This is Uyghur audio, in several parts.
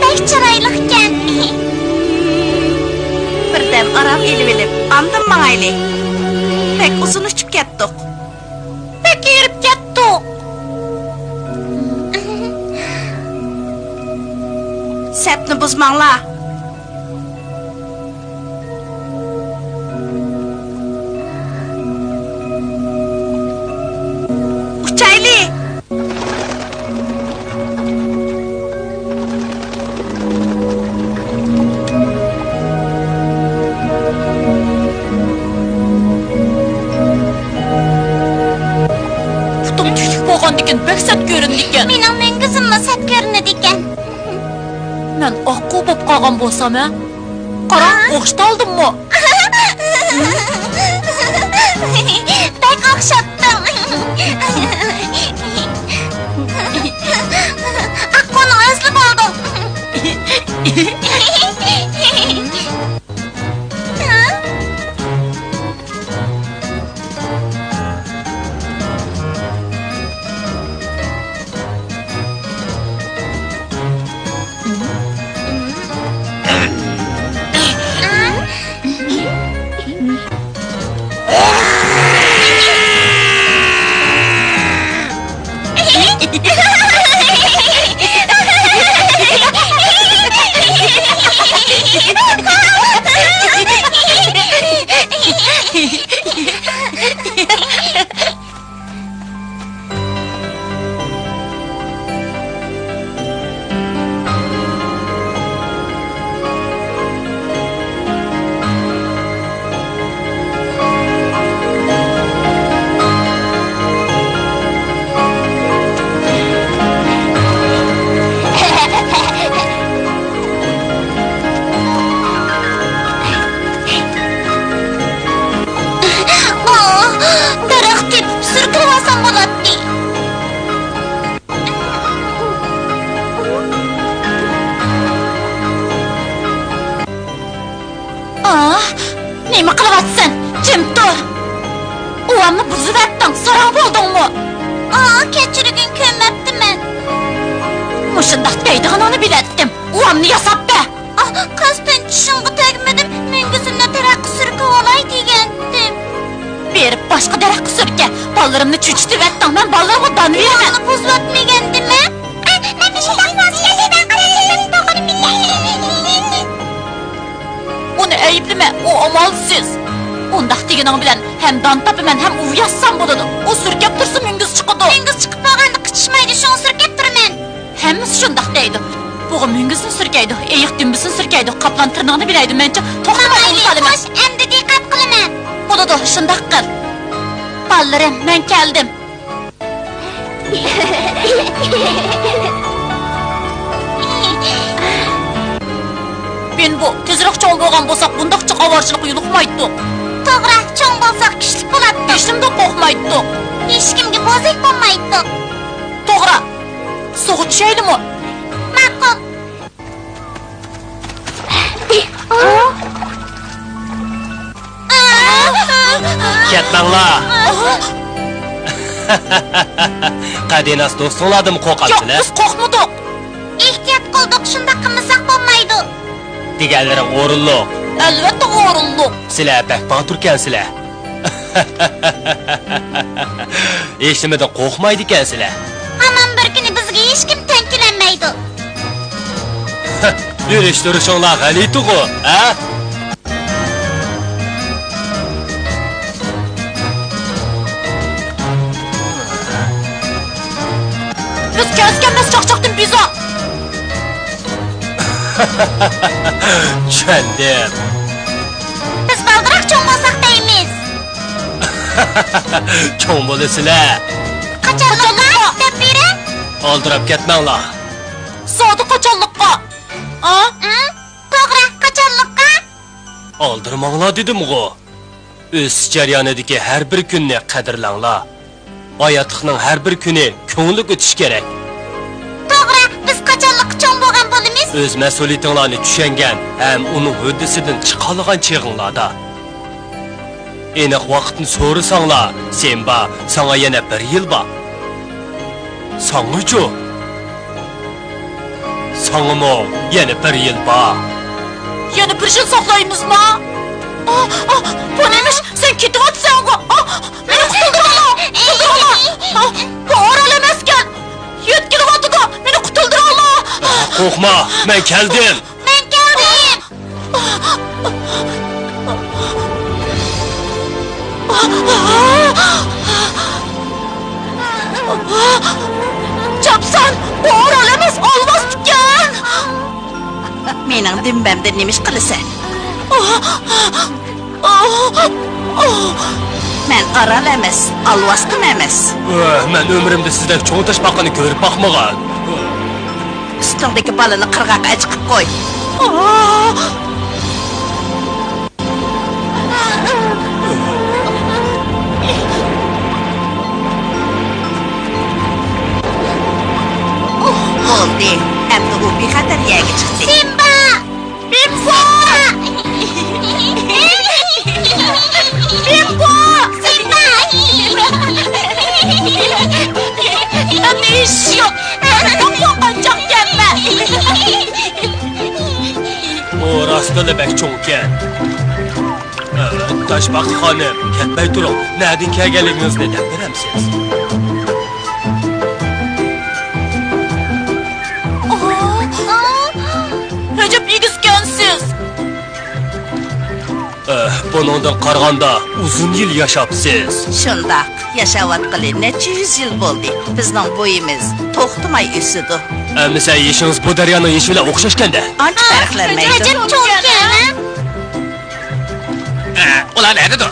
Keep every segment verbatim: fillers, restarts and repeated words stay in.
بەك چىرايلىقكەن. بىردەم ئارام ئېلىۋېلىپ، ئاندىن ماڭايلى. بەك ئۇزۇن ئۇچۇپ كەتتۇق. بەك ھېرىپ كەتتۇق. سەپنى بۇزماڭلار. ئۇچايلى! پۇتۇم تۈكلۈك بولغاندىكىن بەك سەت كۆرۈنىدىكەن. مېنىڭ مۈڭگۈزۈممۇ سەت كۆرۈنىدىكەن. مەن ئاققۇ بولۇپ قالغان بولسام ھە؟ قارا، ھە؟ ئوخشىتالدىممۇ؟ بەك ئوخشاتتىڭ. ئاققۇنىڭ ئۆزىلا بولدۇڭ. دەرەخ تېپىپ سۈركىلىۋالسام بولاتتى. ئاھ، نېمە قىلىۋاتىسەن؟ جىم تۇر! ئۇۋامنى بۇزۇۋەتتىڭ، ساراڭ بولدۇڭمۇ؟ ئاھ، كەچۈرگىن، كۆرمەپتىمەن. مۇشۇنداق دەيدىغىنىڭنى بىلەتتىم. ئۇۋامنى ياساپ بەر! ئاھ، قەستەن چىشىڭغا تەگمىدىم، مۈڭگۈزۈمنى تەرەققە سۈركىۋالاي دېگەنتىم. بېرىپ باشقا دەرەخكە سۈركە. بالىلىرىمنى چۆچۈتۈۋەتتىڭ، مەن بالىلىرىمغا دان بېرىمەن. ئۇۋامنى بۇزۇۋەتمىگەندىمەن. مەن مۇشۇنداق نازۇكەتلىدە قارىسىمەن توغرىمىللا. ئۇنى ئەيىبلىمە، ئۇ ئامالسىز. ئۇنداق دېگىنىڭ بىلەن ھەم دان تاپىمەن، ھەم ئۇۋا ياسىسام بولىدۇ. ئۇ سۈركەپ تۇرسا مۈڭگۈز چىقىدۇ. مۈڭگۈز چىقىپ بولغاندا قىچىشمايدۇ، شۇڭا سۈركەپ تۇرىمەن. ھەممىسى شۇنداق دەيدۇ. بۇغا مۈڭگۈزنى سۈركەيدۇ، ئېيىق دۈمبىسىنى سۈركەيدۇ، قاپلان تىرنىقىنى بىلەيدۇ، مەنچە توختىماي مايلى، ئۇنتالىمەن. خوش، ئەمدى دىققەت قىلىمەن. بولىدۇ، شۇنداق قىل. بالىلىرىم، مەن كەلدىم. بىمبو، تېزرەك چوڭ بولغان بولساق، بۇنداق جىق ئاۋارىچىلىققا يولۇقمايتتۇق. توغرا، چوڭ بولساق، كۈچلۈك بولاتتۇق. ھېچنېمىدىن قورقمايتتۇق. ھېچكىمگە بوزەك بولمايتتۇق. توغرا. سۇغا چۈشەيلىمۇ؟ ماقۇل. كەتمەڭلار! قەدىناس دوستۇڭلاردىنمۇ قورقامسىلەر؟ ياق، بىز قورقمىدۇق. ئېھتىيات قىلدۇق، شۇنداق قىلمىساق بولمايدۇ. دېگەنلىرىڭ ئورۇنلۇق. ئەلۋەتتە ئورۇنلۇق. سىلەر بەك باتۇركەنسىلەر. ھېچنېمىدىن قورقمايدىكەنسىلەر. ھامان بىر كۈنى بىزگە ھېچكىم تەڭ كېلەلمەيدۇ. يۈرۈش تۇرۇشۇڭلار غەلىتىغۇ، ھە؟ بىز كەلسە كەلمەس چاقچاقتىن بىزار. چۈشەندىم. بىز بالدۇراق چوڭ بولساق دەيمىز. چوڭ بولىسىلەر. قاچانلىققا؟ دەپ بېرە. ئالدىراپ كەتمەڭلار. زادى قاچانلىققا؟ ئا؟ ئا؟ توغرا، قاچانلىققا؟ ئالدىرىماڭلار دېدىمغۇ. ئۆسۈش جەريانىدىكى ھەر بىر كۈننى قەدىرلەڭلار. ھاياتلىقنىڭ ھەر بىر كۈنى كۆڭۈللۈك ئۆتۈشى كېرەك. توغرا، بىز قاچانلىققا چوڭ بولغان بولىمىز؟ ئۆز مەسئۇلىيىتىڭلارنى چۈشەنگەن ھەم ئۇنىڭ ھۆددىسىدىن چىقالىغان چېغىڭلاردا. ئېنىق ۋاقىتنى سورىساڭلار، سىمبا، ساڭا يەنە بىر يىل بار. ساڭىچۇ؟ ساڭىمۇ يەنە بىر يىل بار. يەنە بىر يىل ساقلايمىزما؟ ئا، ئا، بۇ نېمىش؟ سەن كېتىۋاتىسەنغۇ؟ ئا، مېنى قۇتۇلدۇرۇڭلار! قۇتۇلدۇرۇڭلار! ئا، بۇ ئارال ئەمەسكەن! يۆتكىلىۋاتىدۇ! مېنى قۇتۇلدۇرۇڭلار! قورقما، مەن كەلدىم! مەن كەلدىم! چاپسان، بۇ ئارال ئەمەس، ئالۋاستىكەن! مېنىڭ دۈمبەمدە نېمە ئىش قىلىسەن؟ مەن ئارال ئەمەس، ئالۋاستىمۇ ئەمەس. مەن ئۆمرۈمدە سىزدەك چوڭ تاشپاقىنى كۆرۈپ باقمىغان. ئۈستۈڭدىكى بالىنى قىرغاققا ئەچىقىپ قوي. بولدى، ئەمدى ئۇ بىخەتەر يەرگە چىقتى. سىمبا! بىمبو! بىمبو! سىمبا! ئەمدى ھېچ يوق. قاچاق كەلمە. ئۇ راستلا بەك چوڭكەن. تاشپاقا خانىم، كەتمەي تۇرۇڭ. نەدىن كەلگەنلىكىڭىزنى دەپ بېرەمسىز؟ ئەجەب ئېگىزكەنسىز. ئەھ، بۇنىڭدىن قارىغاندا ئۇزۇن يىل ياشاپسىز. شۇنداق، ياشاۋاتقىلى نەچچە يۈز يىل بولدى. بىزنىڭ بويىمىز توختىماي ئۆسىدۇ. ئەمىسە يېشىڭىز بۇ دەريانىڭ يېشى بىلەن ئوخشاشكەن-دە. ئانچە پەرقلەنمەيدۇ. ئەجەب چوڭكەن، ھە؟ ئە، ئۇلار نەدىدۇ؟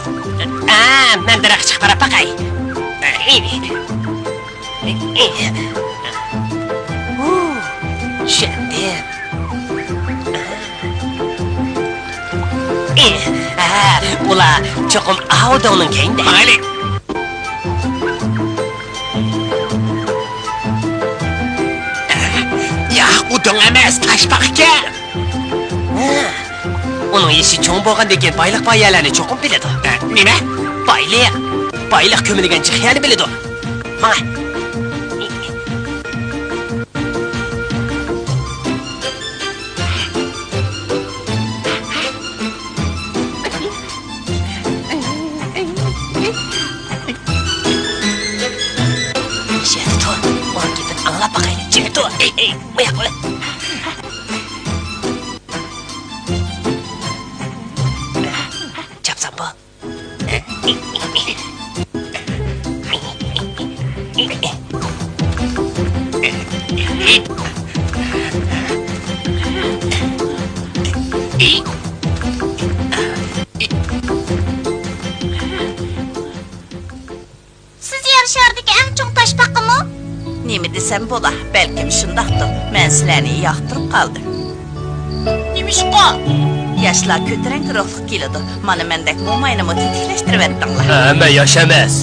ئە، مەن دەرەخكە چىقىپ قاراپ باقاي. ئە، ئى. ئۇ، چۈشەندىم. ئى، ھە، ئۇلار چوقۇم ئاۋۇ دۆڭنىڭ كەينىدە. ماڭايلى. ياق، ئۇ دۆڭ ئەمەس، تاشپاقىكەن. ھە، ئۇنىڭ يېشى چوڭ بولغاندىن كېيىن بايلىق بار يەرلەرنى چوقۇم بىلىدۇ. ئە، نېمە؟ بايلىق. بايلىق كۆمۈلگەن جىق يەرنى بىلىدۇ. ماڭا. شۇ يەردە تۇر. ئۇنىڭ گېپىنى ئاڭلاپ باقايلى. جىمىپ تۇر. ئەي، ئەي، ئاياق بىلەن. چاپسان بول. نېمە دېسەم بولا، بەلكىم شۇنداقتۇ، مەن سىلەرنى ياقتۇرۇپ قالدىم. نېمىشقا؟ ياشلار كۆتۈرەڭگۈ روھلۇق كېلىدۇ، مانا مەندەك موماينىمۇ تېتىكلەشتۈرۈۋەتتىڭلار. ھە، مەن ياش ئەمەس.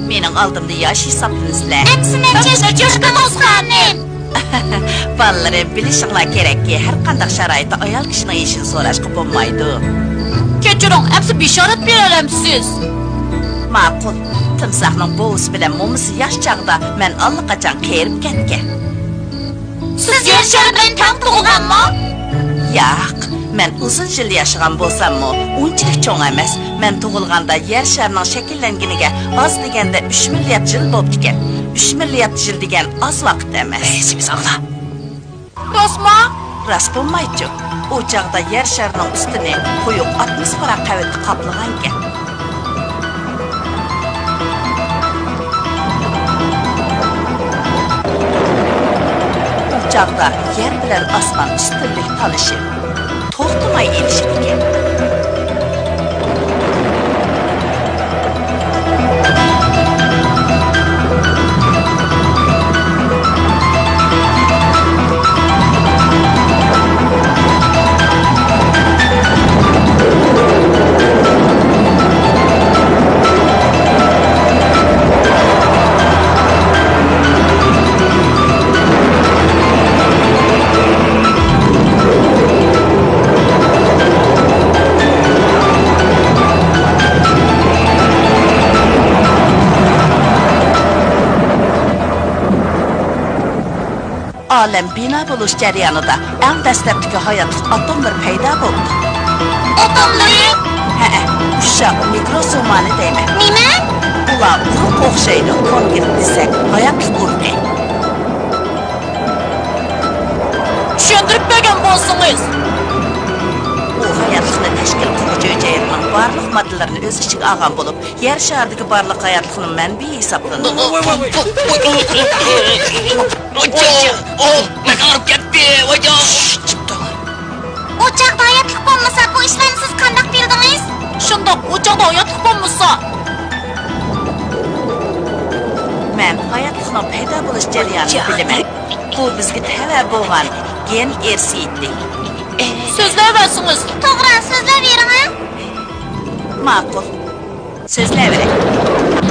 مېنىڭ ئالدىمدا ياش ھېسابلىنىسىلەر. ئەمىسە مەن چەشتە جوشقا دوست خانىم. بالىلىرىم، بىلىشىڭلار كېرەككى، ھەر قانداق شارائىتتا ئايال كىشىنىڭ يېشىنى سوراشقا بولمايدۇ. كەچۈرۈڭ، ئەمسە بېشارەت بېرەلەمسىز؟ ماقۇل. تىمساھنىڭ بوۋىسى بىلەن مومىسى ياش چاغدا مەن ئاللىقاچان قېرىپ كەتكەن. سىز يەر شارى بىلەن تەڭ تۇغۇلغانمۇ؟ ياق، مەن ئۇزۇن يىل ياشىغان بولساممۇ، ئۇنچىلىك چوڭ ئەمەس. مەن تۇغۇلغاندا يەر شارىنىڭ شەكىللەنگىنىگە ئاز دېگەندە ئۈچ مىليارد يىل بوپتىكەن. ئۈچ مىليارد يىل دېگەن ئاز ۋاقىت ئەمەس. راستمۇ؟ راست بولمايچۇ. ئۇ چاغدا يەر شارىنىڭ ئۈستىنى قويۇق ئاتموسفېرا قەۋىتى قاپلىغانىكەن. ئۇ چاغدا يەر بىلەن ئاسمان ئۈستۈنلۈك تالىشىپ، توختىماي ئېلىشىدىكەن. ئالەم بىنا بولۇش جەريانىدا ئەڭ دەسلەپتىكى ھاياتلىق ئاتوملىرى پەيدا بولدى. ئاتوملىرى؟ ھەئە، ئۇششاق مىكروسومانى دەيمەن. نېمە؟ ئۇلار ئۇرۇققا ئوخشايدۇ، كونكرېت دېسەك، ھاياتلىق ئۇرۇقى. چۈشەندۈرۈپ بەرگەن بولسىڭىز. ئۇ ھاياتلىقنى تەشكىل قىلغۇچى ھۈجەيرىنىڭ بارلىق ماددىلىرىنى ئۆز ئىچىگە ئالغان بولۇپ، يەر شارىدىكى بارلىق ھاياتلىقنىڭ مەنبىيى ھېسابلىنىدۇ. ۋاي، ۋاي، ۋاي، ۋاي. ۋاي، ۋاي، ۋاي. ۋاي، ۋاي. ئۇ مېنى ئۇرۇپ كەتتى. ۋاي، ۋاي. شش، جىم تۇر. ئۇ چاغدا ھاياتلىق بولمىسا، بۇ ئىشلارنى سىز قانداق بىلدىڭىز؟ شۇنداق، ئۇ چاغدا ھاياتلىق بولمىسا. مەن ھاياتلىقنىڭ پەيدا بولۇش جەريانىنى بىلىمەن. بۇ بىزگە تەۋە بولغان گېن ئىرسىيىتى. سۆزلەۋەرسىڭىز. توغرا، سۆزلەۋېرىڭ. ماقۇل. سۆزلەۋېرەي.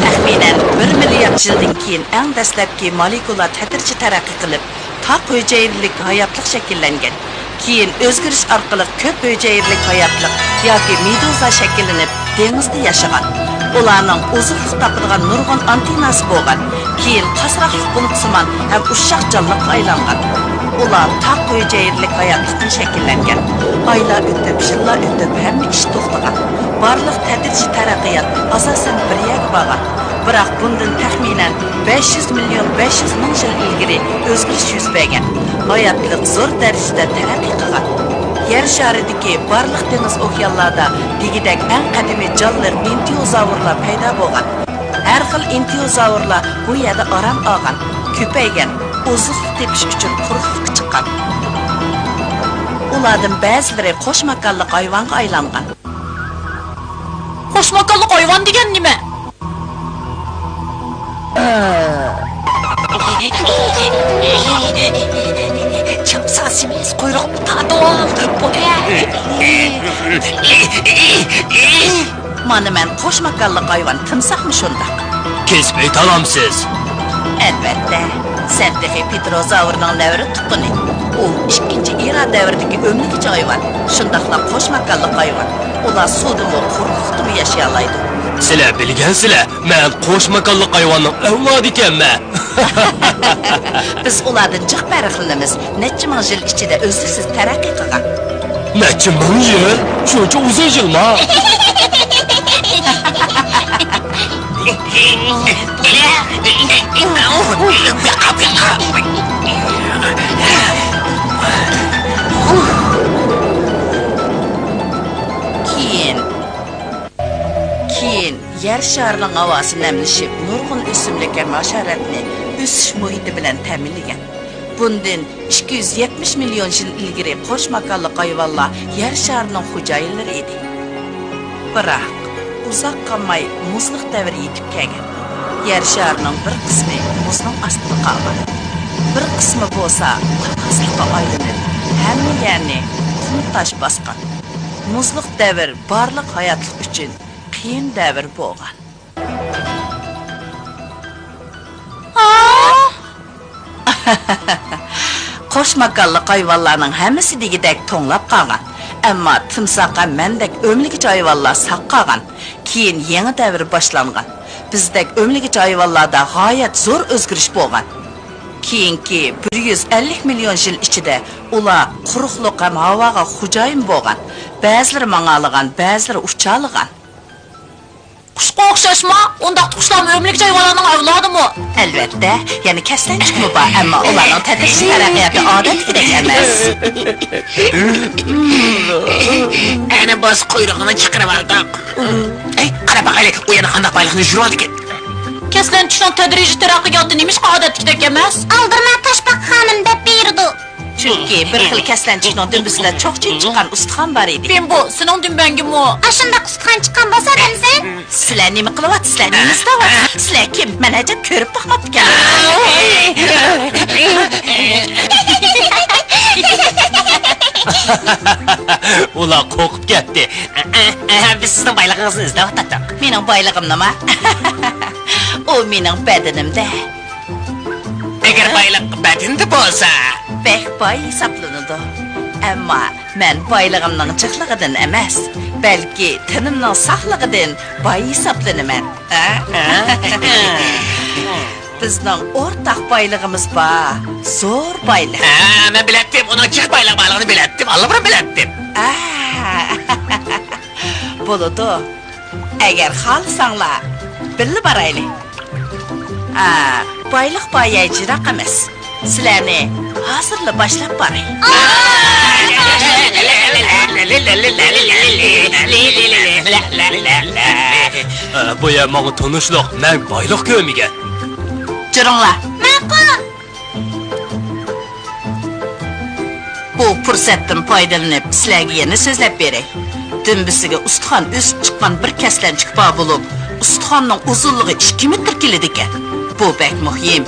تەخمىنەن بىر مىليارد يىلدىن كېيىن ئەڭ دەسلەپكى مولېكۇلا تەدرىجىي تەرەققىي قىلىپ، تاق ھۈجەيرىلىك ھاياتلىق شەكىللەنگەن. كېيىن ئۆزگىرىش ئارقىلىق كۆپ ھۈجەيرىلىك ھاياتلىق ياكى مېدۇزا شەكىللىنىپ، دېڭىزدا ياشىغان. ئۇلارنىڭ ئوزۇقلۇق تاپىدىغان نۇرغۇن ئانتېنناسى بولغان. كېيىن قاسراقلىق بۇلۇتسىمان ھەم ئۇششاق جانلىققا ئايلانغان. ئۇلار تاق ھۈجەيرىلىك ھاياتلىقتىن شەكىللەنگەن. ئايلار ئۆتۈپ، يىللار ئۆتۈپ، ھەممە ئىش توختىغان. بارلىق تەدرىجىي تەرەققىيات ئاساسەن بىر يەرگە بارغان. بىراق بۇندىن تەخمىنەن بەش يۈز مىليون بەش يۈز مىڭ يىل ئىلگىرى ئۆزگىرىش يۈز بەرگەن. ھاياتلىق زور دەرىجىدە تەرەققىي قىلغان. يەر شارىدىكى بارلىق دېڭىز ئوكيانلاردا دېگۈدەك ئەڭ قەدىمىي جانلىق ئېنتىيوزاۋرلار پەيدا بولغان. ھەر خىل ئېنتىيوزاۋرلار بۇ يەردە ئارام ئالغان، كۆپەيگەن، ئوزۇقلۇق تېپىش ئۈچۈن قۇرۇقلۇققا چىققان. ئۇلاردىن بەزىلىرى قوش ماكانلىق ھايۋانغا ئايلانغان. قوش ماكانلىق ھايۋان دېگەن نېمە؟ چاپسان سېمىز قۇيرۇقنى تارتىۋال. مانا مەن قوش ماكانلىق ھايۋان تىمساھمۇ شۇنداق. كېسىپ ئېيتالامسىز؟ ئەلۋەتتە. سەن تېخى پېتروزاۋرنىڭ نەۋرە تۇغقىنى. ئۇ ئىككىنچى ئېرا دەۋرىدىكى ئۆملىگۈچى ھايۋان. شۇنداقلا قوش ماكانلىق ھايۋان. ئۇلار سۇدىمۇ، قۇرۇقلۇقتىمۇ ياشىيالايدۇ. سىلەر بىلگەنسىلەر، مەن قوش ماكانلىق ھايۋاننىڭ ئەۋلادى ئىكەنمەن. بىز ئۇلاردىن جىق پەرقلىنىمىز. نەچچە مىڭ يىل ئىچىدە ئۈزلۈكسىز تەرەققىي قىلغان. نەچچە مىڭ يىل؟ شۇنچە ئۇزۇن يىلما؟ كېيىن، كېيىن يەر شارىنىڭ ھاۋاسى نەملىشىپ، نۇرغۇن ئۆسۈملۈك ھەم ھاشاراتنى ئۆسۈش مۇھىتى بىلەن تەمىنلىگەن. بۇندىن ئىككى يۈز يەتمىش مىليون يىل ئىلگىرى قوش ماكانلىق ھايۋانلار يەر شارىنىڭ خوجايىنلىرى ئىدى. بىراق، ئۇزاق قالماي مۇزلۇق دەۋرى يېتىپ كەلگەن. يەر شارىنىڭ بىر قىسمى مۇزنىڭ ئاستىدا قالغان. بىر قىسمى بولسا قاقاسلىققا ئايلىنىپ، ھەممە يەرنى قۇم تاش باسقان. مۇزلۇق دەۋر بارلىق ھاياتلىق ئۈچۈن قىيىن دەۋر بولغان. قوش ماكانلىق ھايۋانلارنىڭ ھەممىسى دېگۈدەك توڭلاپ قالغان. ئەمما تىمساھ ھەم مەندەك ئۆمىلىگۈچى ھايۋانلار ساق قالغان. كېيىن يېڭى دەۋر باشلانغان. بىزدەك ئۆمىلىگۈچى ھايۋانلاردا غايەت زور ئۆزگىرىش بولغان. كېيىنكى بىر يۈز ئەللىك مىليون يىل ئىچىدە ئۇلار قۇرۇقلۇق ھەم ھاۋاغا خوجايىن بولغان. بەزىلىرى ماڭالىغان، بەزىلىرى ئۇچالىغان. قۇشقا ئوخشاشمۇ؟ ئۇنداقتا قۇشلارمۇ ئۆمىلىگۈچى ھايۋانلارنىڭ ئەۋلادىمۇ؟ ئەلۋەتتە، يەنە كەسلەنچۈكمۇ بار، ئەمما ئۇلارنىڭ تەدرىجىي تەرەققىياتى ئادەتتىكىدەك ئەمەس. ئەنە بولسا قۇيرۇقىنى چىقىرىۋالدۇق. ئەي، قاراپ باقايلى، ئۇ يەنە قانداق بايلىقنى يوشۇرۇۋالىدىكەن؟ كەسلەنچۈكنىڭ تەدرىجىي تەرەققىياتى نېمىشقا ئادەتتىكىدەك ئەمەس؟ ئالدىرىما تاشپاقا خانىم دەپ بېرىدۇ. چۈنكى بىر خىل كەسلەنچۈكنىڭ دۈمبىسىدە چوقچىيىپ چىققان ئۇستىخان بار ئىدى. بىمبو، سېنىڭ دۈمبەڭگىمۇ؟ ئاشۇنداق ئۇستىخان چىققان بولسا دەمسەن؟ سىلەر نېمە قىلىۋاتىسىلەر؟ نېمە ئىزدەۋاتىسىلەر؟ سىلەر كىم؟ مەن ئەجەب كۆرۈپ باقماپتىكەنمەن. ئۇلار قورقۇپ كەتتى. بىز سىزنىڭ بايلىقىڭىزنى ئىزدەۋاتاتتۇق. مېنىڭ بايلىقىمنىما؟ ئۇ مېنىڭ بەدىنىمدە. ئەگەر بايلىق بەدىنىدە بولسا. بەك باي ھېسابلىنىدۇ. ئەمما مەن بايلىقىمنىڭ جىقلىقىدىن ئەمەس، بەلكى تېنىمنىڭ ساقلىقىدىن باي ھېسابلىنىمەن. ھە؟ ھە؟ بىزنىڭ ئورتاق بايلىقىمىز بار. زور بايلىق. ھە، مەن بىلەتتىم، ئۇنىڭ جىق بايلىقى بارلىقىنى بىلەتتىم، ئاللىبۇرۇن بىلەتتىم. ھە. بولىدۇ. ئەگەر خالىساڭلار، بىللە بارايلى. ئا، بايلىق بار يەر يىراق ئەمەس. سىلەرنى ھازىرلا باشلاپ باراي. بۇ يەر ماڭا تونۇشلۇق، مەن بايلىق كۆرمىگەن. جۈرۈڭلار. ماقۇل. بۇ پۇرسەتتىن پايدىلىنىپ، سىلەرگە يەنە سۆزلەپ بېرەي. دۈمبىسىگە ئۇستىخان ئۆسۈپ چىققان بىر كەسلەنچۈك بار بولۇپ، ئۇستىخاننىڭ ئۇزۇنلۇقى ئىككى مېتىر كېلىدىكەن. بۇ بەك مۇھىم.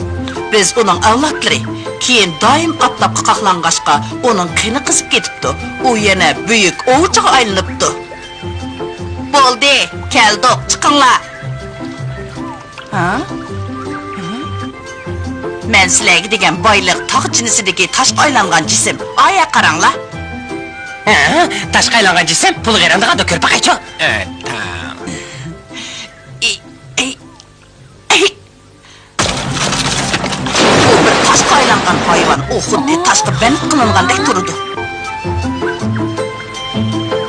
بىز ئۇنىڭ ئەۋلادلىرى. كېيىن دائىم ئاپتاپقا قاقلانغاچقا، ئۇنىڭ قېنى قىزىپ كېتىپتۇ. ئۇ يەنە بۈيۈك ئوۋچىغا ئايلىنىپتۇ. بولدى، كەلدۇق، چىقىڭلار. ھە؟ مەن سىلەرگە دېگەن بايلىق تاغ جىنسىدىكى تاشقا ئايلانغان جىسىم. ئايە قاراڭلار. ھە؟ تاشقا ئايلانغان جىسىم؟ پۇل غېرىندىغاندا كۆرۈپ باقايچۇ. ئى، ئى، ئى. بۇ بىر تاشقا ئايلانغان ھايۋان، ئۇ خۇددى تاشقا بەند قىلىنغاندەك تۇرىدۇ.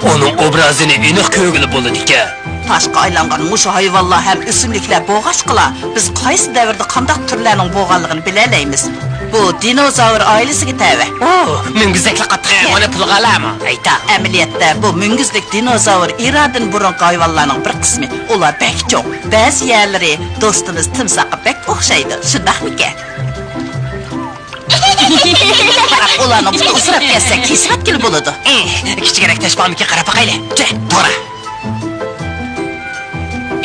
ئۇنىڭ ئوبرازىنى ئېنىق كۆرگىلى بولىدىكەن. تاشقا ئايلانغان مۇشۇ ھايۋانلار ھەم ئۆسۈملۈكلەر بولغاچقىلا، بىز قايسى دەۋردە قانداق تۈرلەرنىڭ بولغانلىقىنى بىلەلەيمىز. بۇ دىنوزاۋر ئائىلىسىگە تەۋە. ئۇ، مۈڭگۈزدەكلا قاتتىق. ئۇنى پۇلغا ئالامۇ؟ ئەيتا. ئەمەلىيەتتە بۇ مۈڭگۈزلۈك دىنوزاۋر ئىرادىن بۇرۇنقى ھايۋانلارنىڭ بىر قىسمى. ئۇلار بەك چوڭ. بەزى يەرلىرى دوستىمىز تىمساھقا بەك ئوخشايدۇ، شۇنداقمىكەن؟ بىراق ئۇلارنىڭ پۇتى ئۇسراپ كەتسە، كېسىۋەتكىلى بولىدۇ. ئېھ، كىچىكرەك تاشپاقىمىكىن، قاراپ باقايلى. جە، بورا.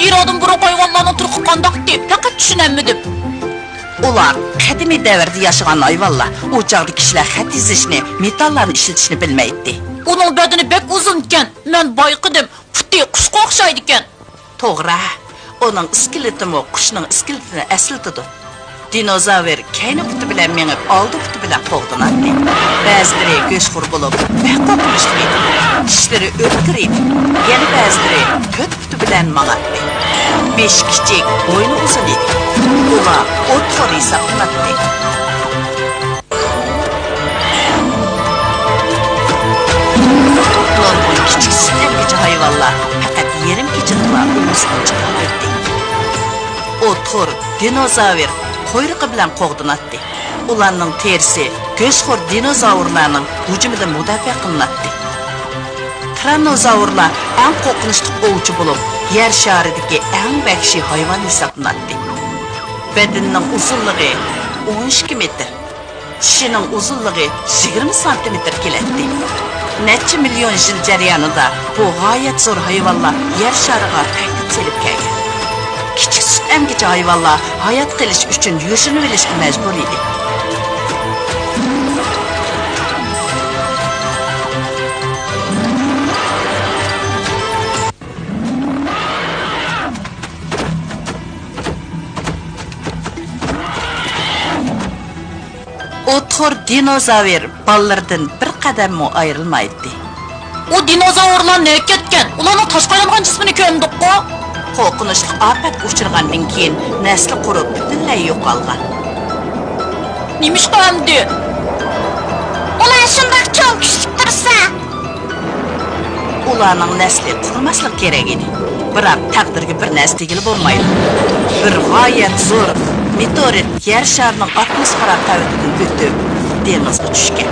ئىرادىن بۇرۇنقى ھايۋانلارنىڭ تۇرقى قانداقتى؟ پەقەت چۈشىنەلمىدىم. ئۇلار قەدىمىي دەۋردە ياشىغان ھايۋانلار. ئۇ چاغدا كىشىلەر خەت يېزىشنى، مېتاللارنى ئىشلىتىشنى بىلمەيتتى. ئۇنىڭ بەدىنى بەك ئۇزۇنكەن، مەن بايقىدىم، پۇتى قۇشقا ئوخشايدىكەن. توغرا، ئۇنىڭ ئىسكىلىتىمۇ قۇشنىڭ ئىسكىلىتىنى ئەسلىتىدۇ. دىنوزاۋر كەينى پۇتى بىلەن مېڭىپ، ئالدى پۇتى بىلەن قوغدىناتتى. بەزىلىرى گۆشخور بولۇپ، بەك قورقۇنچلۇق ئىدى. چىشلىرى ئۆتكۈر ئىدى. يەنە بەزىلىرى تۆت پۇتى بىلەن ماڭاتتى. بېشى كىچىك، بوينى ئۇزۇن ئىدى. ئۇلار ئوتخور ھېسابلىناتتى. نۇرغۇن كىچىك سۈت ئەمگۈچى ھايۋانلار پەقەت يېرىم كېچىدىلا ئۇۋىسىدىن چىقالايتتى. ئوتخور دىنوزاۋر قۇيرۇقى بىلەن قوغدىناتتى. ئۇلارنىڭ تېرىسى گۆشخور دىنوزاۋرلارنىڭ ھۇجۇمىدىن مۇداپىئە قىلىناتتى. تىرانوزاۋرلار ئەڭ قورقۇنچلۇق ئوۋچى بولۇپ، يەر شارىدىكى ئەڭ ۋەھشىي ھايۋان ھېسابلىناتتى. بەدىنىنىڭ ئۇزۇنلۇقى ئون ئىككى مېتىر. چىشىنىڭ ئۇزۇنلۇقى يىگىرمە سانتىمېتىر كېلەتتى. نەچچە مىليون يىل جەريانىدا بۇ غايەت زور ھايۋانلار يەر شارىغا تەھدىت سېلىپ كەلگەن. كىچىك سۈت ئەمگۈچى ھايۋانلار ھايات قېلىش ئۈچۈن يوشۇرۇنۇۋېلىشقا مەجبۇر ئىدى. ئوتخور دىنوزاۋر بالىلىرىدىن بىر قەدەممۇ ئايرىلمايتتى. ئۇ دىنوزاۋرلار نەگە كەتكەن؟ ئۇلارنىڭ تاشقا ئايلانغان جىسمىنى كۆرمىدۇققۇ؟ قورقۇنچلۇق ئاپەتكە ئۇچرىغاندىن كېيىن، نەسلى قۇرۇپ، پۈتۈنلەي يوقالغان. نېمىشقا ئەمدى؟ ئۇلار شۇنداق چوڭ، كۈچلۈك تۇرسا. ئۇلارنىڭ نەسلى قۇرۇماسلىق كېرەك ئىدى. بىراق، تەقدىرگە بىر نەرسە دېگىلى بولمايدۇ. بىر غايەت زور مېتېئورىت يەر شارىنىڭ ئاتموسفېرا قەۋىتىدىن ئۆتۈپ، دېڭىزغا چۈشكەن.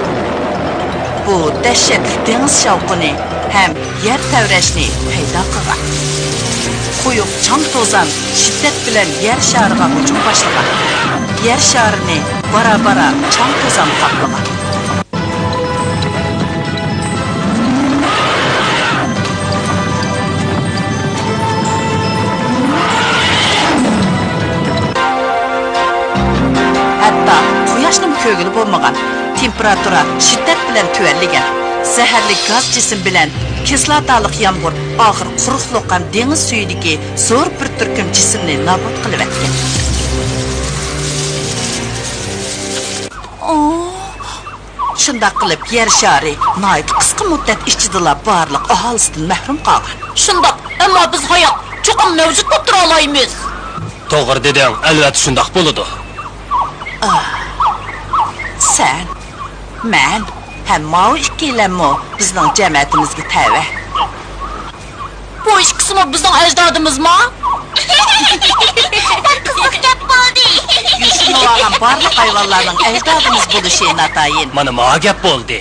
بۇ دەھشەتلىك دېڭىز شاۋقۇنى ھەم يەر تەۋرەشنى پەيدا قىلغان. قويۇق چاڭ توزان شىددەت بىلەن يەر شارىغا ھۇجۇم باشلىغان. يەر شارىنى بارا-بارا چاڭ توزان قاپلىغان. ھەتتا قۇياشنىمۇ كۆرگىلى بولمىغان. تېمپېراتۇرا شىددەت بىلەن تۆۋەنلىگەن. زەھەرلىك گاز جىسىم بىلەن كىسلاتالىق يامغۇر ئاخىر قۇرۇقلۇق ھەم دېڭىز سۈيىدىكى زور بىر تۈركۈم جىسىمنى نابۇت قىلىۋەتكەن. شۇنداق قىلىپ، يەر شارى ناھايىتى قىسقا مۇددەت ئىچىدىلا بارلىق ئاھالىسىدىن مەھرۇم قالغان. شۇنداق، ئەمما بىز ھايات، چوقۇم مەۋجۇت بولۇپ تۇرالايمىز. توغرا دېدىڭ، ئەلۋەتتە شۇنداق بولىدۇ. ئاھ، سەن، مەن ھەم ماۋۇ ئىككىيلەنمۇ بىزنىڭ جەمەتىمىزگە تەۋە. بۇ ئىككىسىمۇ بىزنىڭ ئەجدادىمىزما؟ بەك قىزىق گەپ بولدى. يوشۇرۇنۇۋالغان بارلىق ھايۋانلارنىڭ ئەجدادىمىز بولۇشى ناتايىن. مانا ماڭا گەپ بولدى.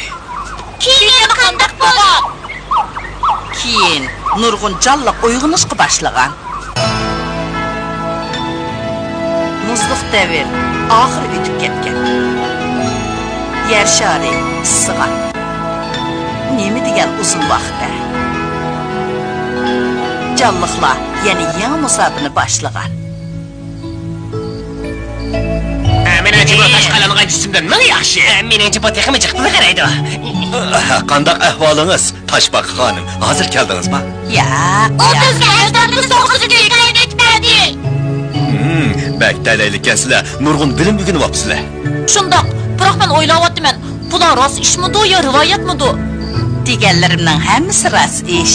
كېيىن يەنە قانداق بولغان؟ كېيىن نۇرغۇن جانلىق ئويغىنىشقا باشلىغان. مۇزلۇق دەۋر ئاخىرى ئۆتۈپ كەتكەن. يەر شارى ئىسسىغان. نېمە دېگەن ئۇزۇن ۋاقىت-ھە! جانلىقلار يەنە يېڭى مۇساپىنى باشلىغان. مېنىڭچە، بۇ تاشقا ئايلانغان جىسىمدىن مىڭ ياخشى. مېنىڭچە، بۇ تېخىمۇ جىق بىلگەن ئىدى. قانداق ئەھۋالىڭىز، تاشپاقا خانىم؟ ھازىر كەلدىڭىزما؟ ياق، ئۇ ياق. بىزگە ئەجدادىمىز توغرىسىدا ھېكايە ئېيتىپ بەردى. ھىم، بەك تەلەيلىككەنسىلەر، نۇرغۇن بىلىم ئۆگىنىۋاپسىلەر. شۇنداق، بىراق مەن ئويلاۋاتىمەن، بۇلار راست ئىشمىدۇ يا رىۋايەتمىدۇ؟ دېگەنلىرىمنىڭ ھەممىسى راست ئىش.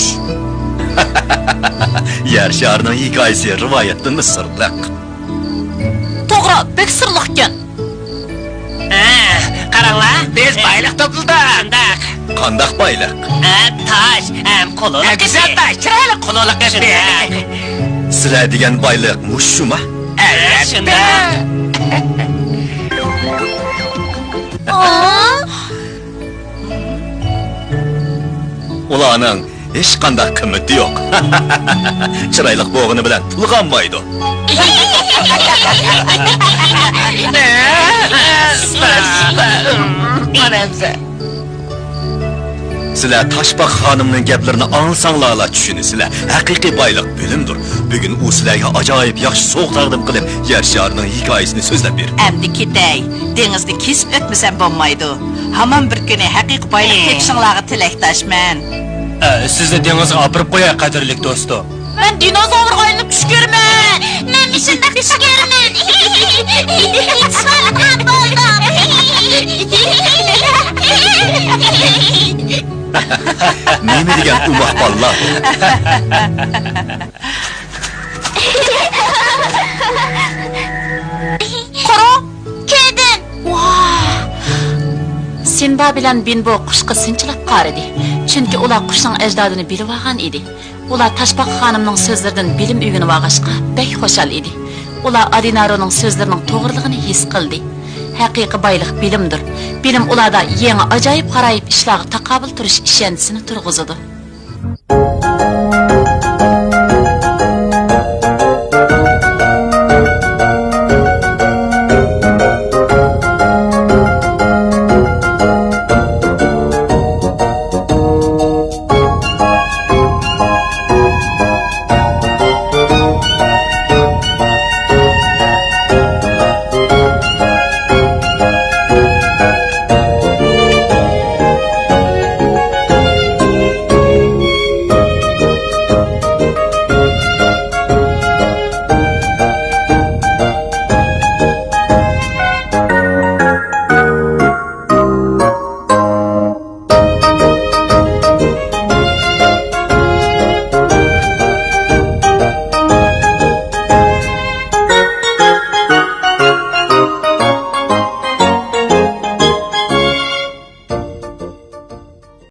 يەر شارىنىڭ ھېكايىسى رىۋايەتتىنمۇ سىرلىق. توغرا، بەك سىرلىقكەن. ھە، قاراڭلار، بىز بايلىق توپلىدۇق. شۇنداق. قانداق بايلىق؟ ھە، تاش ھەم قۇلىلىق. ھە، گۈزەل تاش، چىرايلىق قۇلىلىق. شۇنداق. سىلەر دېگەن بايلىق مۇشۇما؟ ئەلۋەتتە. شۇنداق. ئۇلارنىڭ ھېچقانداق قىممىتى يوق. چىرايلىق بولغىنى بىلەن پۇل قانمايدۇ. سىلەر تاشپاقا خانىمنىڭ گەپلىرىنى ئاڭلىساڭلارلا چۈشىنىسىلەر. ھەقىقىي بايلىق بىلىمدۇر. بۈگۈن ئۇ سىلەرگە ئاجايىپ ياخشى سوۋغا تەقدىم قىلىپ، يەر شارىنىڭ ھېكايىسىنى سۆزلەپ بېرىپتۇ. ئەمدى كېتەي. دېڭىزنى كېسىپ ئۆتمىسەم بولمايدۇ. ھامان بىر كۈنى ھەقىقىي بايلىق تېپىشىڭلارغا تىلەكداشمەن. ئە، سىزنى دېڭىزغا ئاپىرىپ قوياي، قەدىرلىك دوستۇم. مەن دىنوزاۋرغا ئايلىنىپ چۈش كۆرىمەن. مەن مۇشۇنداق چۈش كۆرىمەن. چىرايلىق بولدۇم. نېمە دېگەن ئوماق بالىلار. قارا! كىردىم! ۋاھ! سىمبا بىلەن بىنبو قۇشقا سىنچىلاپ قارىدى، چۈنكى ئۇلار قۇشنىڭ ئەجدادىنى بىلىۋالغان ئىدى. ئۇلار تاشپاقا خانىمنىڭ سۆزلىرىدىن بىلىم ئۆگىنىۋالغاچقا بەك خۇشال ئىدى. ئۇلار ئادىنارونىڭ سۆزلىرىنىڭ توغرىلىقىنى ھېس قىلدى. ھەقىقىي بايلىق بىلىمدۇر. بىلىم ئۇلاردا يېڭى ئاجايىپ غارايىپ ئىشلارغا تاقابىل تۇرۇش ئىشەنچىسىنى تۇرغۇزىدۇ.